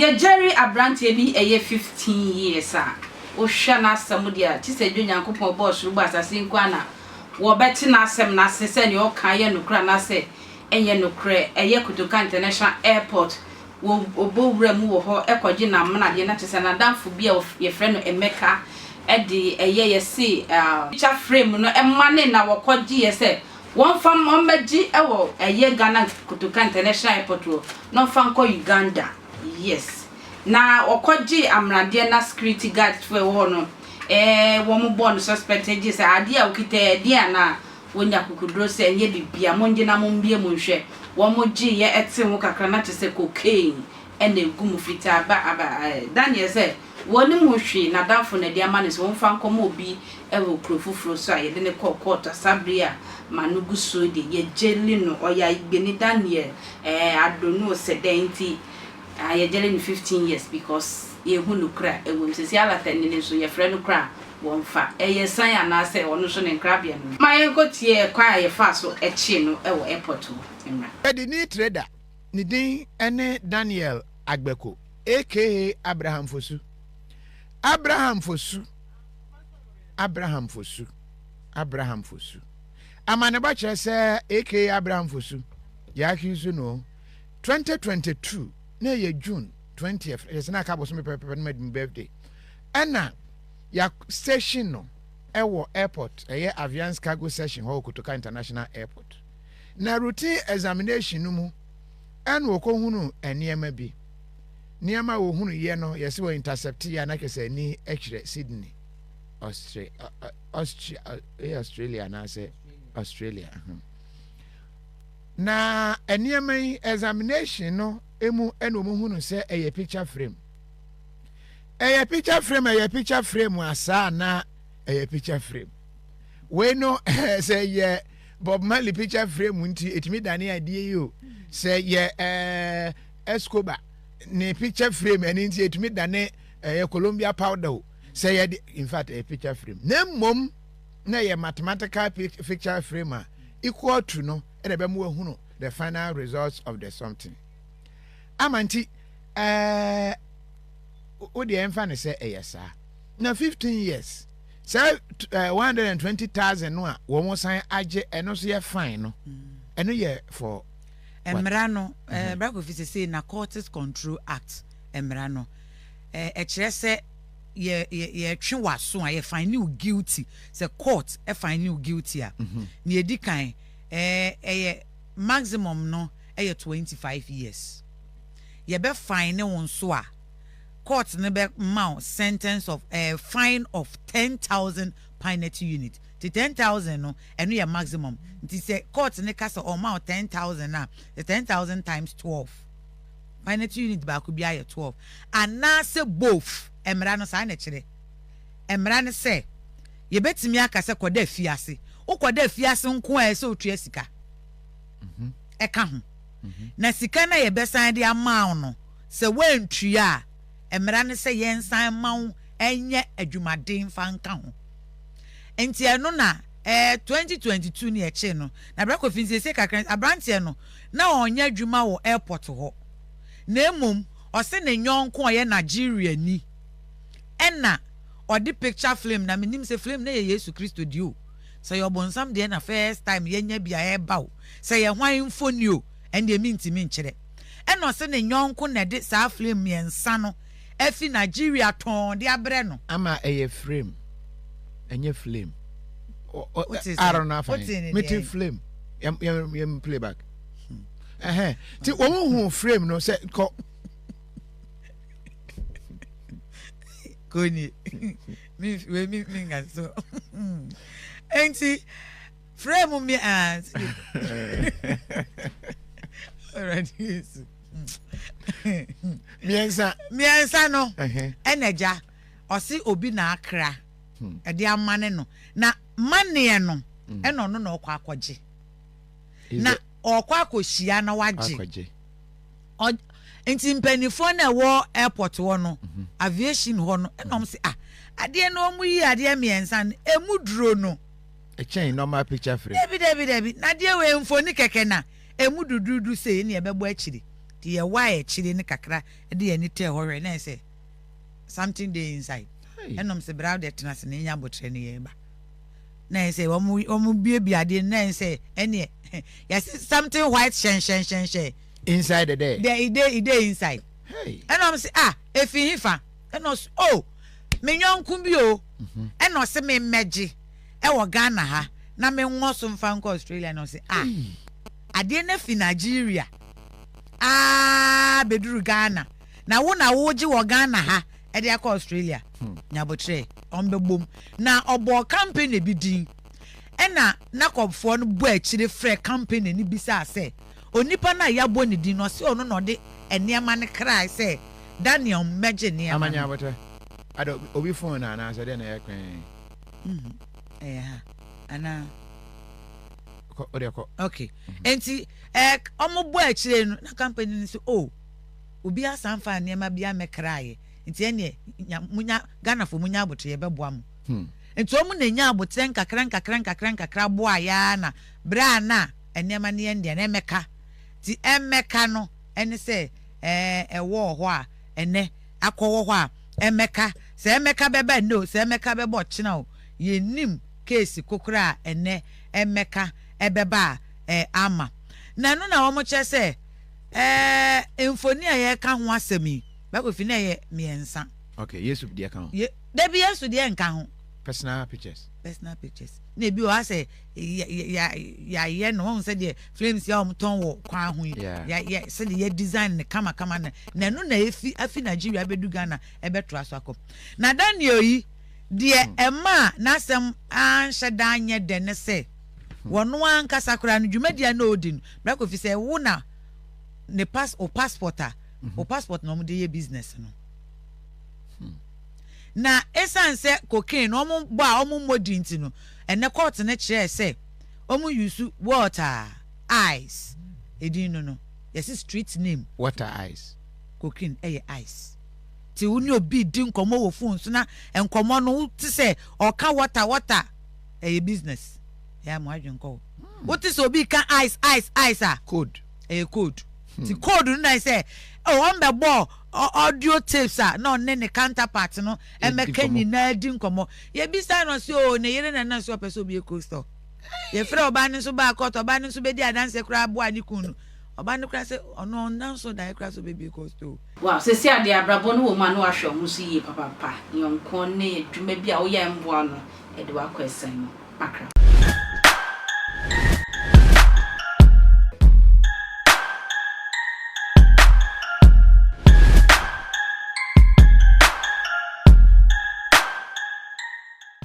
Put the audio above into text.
Yɛ Jerry abranteɛ bi ɛyɛ 15 years a wohwɛ n'asɛm deɛ a kyesɛ dwo Nyankopɔn bɔɔ soro bɔɔ asase nko ara na wɔbɛte n'asɛm no ase sɛ nea ɔka yɛ nokorɛ anaasɛ ɛnyɛ nokorɛ. Ɛyɛ Kotoka International Airport wɔ ɔbɔ wura mu wɔ hɔ kɔgye n'amena deɛ na kyerɛ sɛ n'adamfo bi a yɛfrɛ no Emeka de ɛyɛ yɛse picture frame no ma ne na wɔkɔgyeeɛ sɛ wɔmfa wɔmmɛgye wɔ ɛyɛ Ghana Kotoka International Airport hɔ na ɔmfa nkɔ Uganda yes na wɔkɔgyee amenadeɛ na security guards foɔ ɛwɔ hɔ no ɛɛ wɔn bɔɔ no suspect gyee sɛ adeɛ a wokita yi ɛdeɛn anaa. Wɔnya akokoduro sɛ ɛnyɛ bibia, mongye na mombie mu nhwɛ. Wɔn gyeeɛ ɛtee ho kakra na kyesɛ cocaine ɛna ɛgu mu fitaa ba aba ɛɛ Daniel sɛ wɔnim ho hwee, nadamfo na ɛde ama no sɛ wɔmfa nkɔma obi ɛwɔ kuro foforɔ so a yɛde no kɔɔ court a saa bere yi a m'ano gu soɔ yi deɛ yɛgyeli no ɔyɛ Ayigbeni Daniel ɛɛ I don't know sɛ dɛn nti ah yɛgyeli no 15 years because yɛhu nokorɛ a ɛwɔ mu. Seesei Alata ni no nso yɛfrɛ no koraa a Wɔmfa. Ɛyɛ san anaasɛ ɔno nso ne nkrabea no. Ma yɛnkɔtie ɛkwan a yɛfaa so kyee no wɔ airport hɔ mmra. Dwadini trader, ne din ne Daniel Agbeko aka Abraham Fosu. Abraham Fosu Abraham Fosu Abraham Fosu Amanebɔ kyerɛ sɛ aka Abraham Fosu yɛ accuse no 2022 na ɛyɛ June 20th ɛyɛ sɛ na aka bosome pɛpɛpɛ no ma di birthday ɛna ya station no ɛwɔ airport ɛyɛ Aviance cargo section hɔ wɔ Kotoka International Airport. Na routine examination no mu ɛna wɔkɔhunu nneɛma bi. Nneɛma a wɔhunu yɛ no yɛsɛ wɔ intercept yɛ a na kyerɛ sɛ ani kyerɛ Sydney, Austria, Austria, ɛyɛ Australia anaasɛ Australia. Na nneɛma yi examination no mu ɛna wɔhunu sɛ ɛyɛ picture frame. Ɛyɛ picture frame ɛyɛ picture frame asaa na ɛyɛ picture frame. Wei no sɛ yɛ Bob Marley picture frame nti ɛtumi dane adeɛ yi o. Sɛ yɛ ɛɛ Escobar ne picture frame ɛne nti ɛtumi dane ɛyɛ Colombia powder o. Sɛ yɛ de in fact ɛyɛ picture frame. Na mmom na ɛyɛ mathematical picture frame a equal to no ɛna ɛbɛmo ahunu the final results of the something. Ama nti ɛɛ wo deɛ ɛmfa no sɛ ɛyɛ saa na 15 years sɛ ɛɛ 120,000 no a wɔn san agye ɛno nso yɛ fine no ɛno yɛ for mmara no ɛɛ bra kofi sese narcotics control act mmara no ɛɛ ɛkyerɛ sɛ yɛ yɛ yɛtwe w'aso a yɛ find you guilty sɛ court find you guilty a nea edi kan ɛɛ ɛyɛ maximum no ɛyɛ 25 years. Yɛbɛ fine wo nso a, court no bɛ ma wo sentence of eh, fine of 10,000 penalty unit. Nti 10,000 no, ɛno yɛ maximum. Nti sɛ court no ka sɛ ɔma wo 10,000 a, sɛ 10,000 times 12. Penalty unit baako biara yɛ 12. Anaasɛ both. Mmara no saa na ɛkyerɛ. Mmara no sɛ, yɛbɛtumi aka sɛ kɔda afiase. Wokɔda afiase nko a ɛsɛ sɛ wotua sika. Ɛka ho. Na sika no a yɛbɛsan de ama wo no, sɛ woantua a, mmara ne sɛ yɛnsan mma wo nyɛ adwumaden mfa nka ho. Nti ɛno na eh, 2022 ne yɛkyee no. Na Bra Kofi nsiesie kakra, aberanteɛ no, na ɔnyɛ adwuma wɔ airport hɔ. Na mmom, ɔse ne yɔnko a ɔyɛ Nigeriani ɛna ɔde picture flame, na menim sɛ flame no yɛ Yesu Kristo deɛ o, sɛ ɛyɛ ɔbonsam deɛ na first time yɛanya bi a ɛreba o, Sɛ yɛ hwan mfoni o, ɛndeɛ mentumi nkyerɛ. Ɛna ɔse ne yɔnko na ɛde saa flame mmiɛnsa no afi Nigeria tɔnn de abrɛ no. Ama ɛyɛ frame, ɛnyɛ flame. R no afa he? Mete flame. Yɛm yɛm play back. Ɛhɛn. Ti wɔn hu frame no sɛ kɔ. Koni. Mi wei mi mi nka so. Enti. Frɛ mu mi a. Awurade Yesu. Mmiɛnsa. Mmiɛnsa no ɛna gya ɔse obi na akra hmm. ɛde amane no na maneɛ no hmm. ɛna ɔno na ɔkɔ akɔgye na ɔkɔ akɔhyia na wagye nti mpanimfoɔ no ɛwɔ airport hɔ no mhm. aviation hɔ no ɛna wɔn sɛ ah adeɛ no wɔn yi adeɛ mmiɛnsa no emu duro no. Ɛkyɛn normal picture frame. Dabi dabi dabi na deɛ wei mfoni kɛkɛ na emu duduudu sei ne ɛbɛbɔ akyiri. Nti yɛwae akyire no kakra de yɛn ani tɛɛ hɔ hwɛe na ayɛ sɛ something dey inside. Ɛna ɔmo sɛ bra wodeɛ tena ase na yɛnya aboterɛ no yɛreba. Na ayɛ sɛ wɔn wɔn biebie adeɛ no na ayɛ sɛ ɛneɛ yɛse something white hyɛnhyɛnhyɛnhyɛn. Inside the there. There e dey e dey inside. Hey. Ɛna ɔmo se ah efi he fa? Ɛna ɔse oh me nyɔnko bi o ɛna ɔse me mmɛgye ɛwɔ Ghana ha na me nwɔ so mfa nkɔ Australia na ɔse ah adeɛ no afi Nigeria aa bɛduru Ghana na wo na wogye wɔ Ghana ha ɛde akɔ Australia hmm. nyabotrɛ ɔmbɛbom na ɔbɔɔ company bi din ɛna nakɔfoɔ no bɔ akyire frɛ company no bisaa sɛ onipa no a yɛabɔ ne din no ɔse ɔno na ɔde nneɛma no krae sɛ Daniel mmɛgye nneɛma no. Amanya abotɛ. Ada obi phone na anaasɛ dɛn na ɛyɛ kwen. Mhm. Ɛyɛ ha. Anaa. Kɔ o deɛ kɔ. Okay. Mhm. Enti ɛ ɔmo bɔ akyire no na company no sɛ oh obi asan fa nneɛma bi amɛkraeɛ nti ɛneɛ nya munya Ghanafoɔ munya abotrɛ yɛbɛboa mo. Hmm. Nti ɔmo na enya abotrɛ nkakra nkakra nkakra nkakra boa yaa na berɛ a na nneɛma no yɛn deɛ na ɛmɛka nti ɛmɛka no ɛne sɛ ɛɛ ɛwɔ hɔ a ɛnɛ akɔwɔ hɔ a ɛmɛka sɛ ɛmɛka bɛba ɛnɛ o sɛ ɛmɛka bɛba ɔkyena o yɛnnim case kokora a ɛnɛ ɛmɛka ɛbɛba a ɛɛ ama na ɛno na wɔn kyerɛ sɛ ɛɛ mfoni a yɛreka ho asɛm yi bɛkɔ fi na ɛyɛ mmiɛnsa. Okay, Yesu deɛ ka ho. Ye, dabi Yesu deɛ nka ho. Personal pictures. Personal pictures. Na ebi wɔ ha sɛ yɛayɛ no wɔn sɛ deɛ flames yɛ wɔn tɔn wɔ kwan ho yi. Yɛ sɛdeɛ yɛ design no kamakama na na ɛno na efi afi Nigeria abɛdu Ghana ɛbɛtoa so akɔ. Na Daniel yi deɛ hmm. ɛma n'asɛm anhyɛ da anyɛ dɛ ne sɛ hmm. wɔn ankasa koraa no dwumadi a na ɔredi no bɛkɔ fi sɛ wo na ne pass o passport a o mhm. passport na wɔn de yɛ business no. Hmm. Na esiane sɛ cocaine no wɔn bɔ a wɔn mmɔ din nti no, ɛnɛ court no kyerɛɛ sɛ wɔn use water ice edin no no yɛsi street name. Water ice. Cocaine ɛyɛ ice. Ti wo ne obi di nkɔmɔ wɔ phone so na nkɔmɔ no wo te sɛ ɔka water water ɛyɛ business. Ɛyɛ mo adwene kɔ. Hmm. Wo te sɛ obi ka ice ice ice a. Code. Ɛyɛ code. Hmm. Ti code no na sɛ oh wɔn bɛ bɔ audio tapes a na ɔne ne counterpart no ɛmɛka nyinaa di nkɔmɔ. Yɛbisa no sɛ o ne yere na na so ɔpɛ sɛ obi ekɔ store. Yɛfrɛ ɔbaa no nso baa court, ɔbaa no nso bɛdi adanseɛ koraa boa ne kun no. Ɔbaa no koraa sɛ ɔno ɔnna nso daeɛ koraa sɛ ɔbɛbie cold store. Wow sɛsi a deɛ abrabɔ no wɔ mu a na wahwɛ wo ho so yie papaapa nyɔnko ne adwuma bi a woyɛ a ɛmboa no ɛde wo akɔ ɛsɛn mu makra.